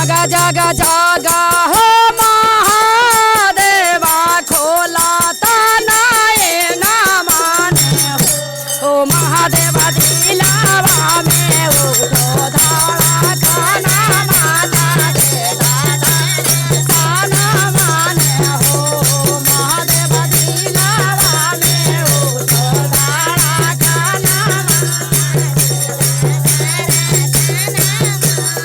जागा जागा जागा हो महादेवा खोला ताना ये ना माने हो ओ महादेवा दिलावा में उठो धारा खाना माता दे दादा खाना माने हो महादेवा दिलावा में उठो धारा खाना।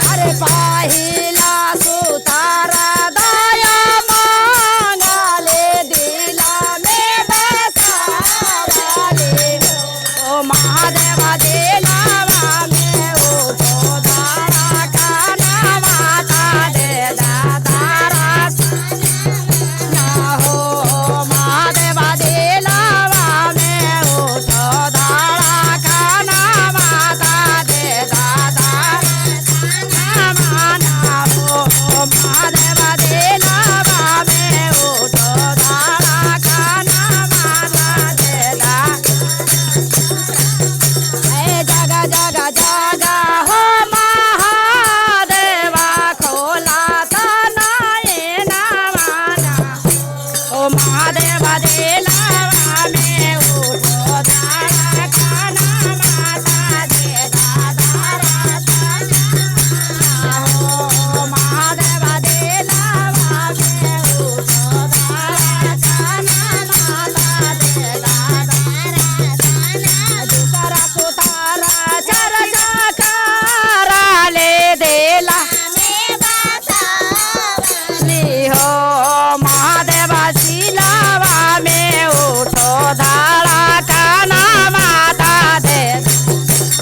अरे पाहिला सुतारा दया मांगाले दिला में बसावाले ओ महादेवा दिलावा में उठो धारा खाना माता दे दातारा ना हो महादेवा दिलावा में उठो धारा खाना माता दे दाता माना हो महादेवा दिलावा में उठो धारा खाना माता दे दा। ए जागा जागा जागा हो महादेवा खोला ताना ये ना माना ओ महादेवा दिलावा में उठो धारा खाना माता दे दातारा हो महादेवा दिलावा में उठो धारा खाना माता दे दाता। दूसरा सुतारा चार चाकारा ले देला हो महादेवा शिलावा में उठो धारा खाना माता दे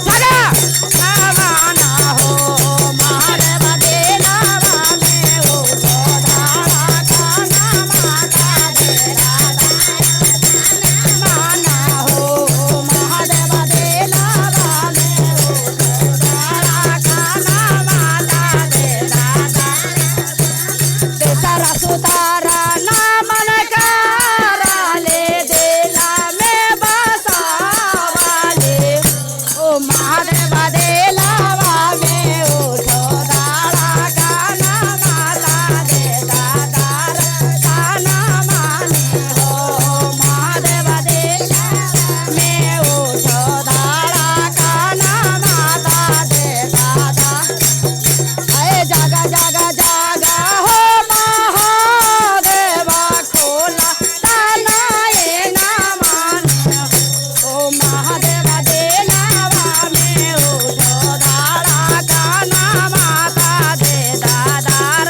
लगा माना हो महादेवा दिलावा में उठो धारा खाना माता दे दाता माना हो महादेवा दिलावा में उठो धारा खाना माता दे दाता। तेसरा सुतारा नामन कारा ले देला में बसावाले ओ महादेवा दिलावा में उठो धारा खाना माता दे दाता खाना माने हो महादेवा दिलावा में उठो धारा खाना माता दे दाता। अरे जागा जागा जागा हो महादेवा खोला ताना ये ना माने ओ महादेवा दिलावा में उठो धारा खाना माता दे दादार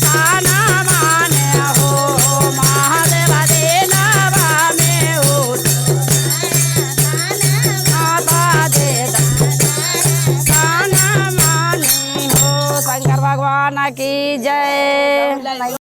खाना माने हो महादेवा दिलावा में उठो माता दे खाना माने हो। शंकर भगवान की जय।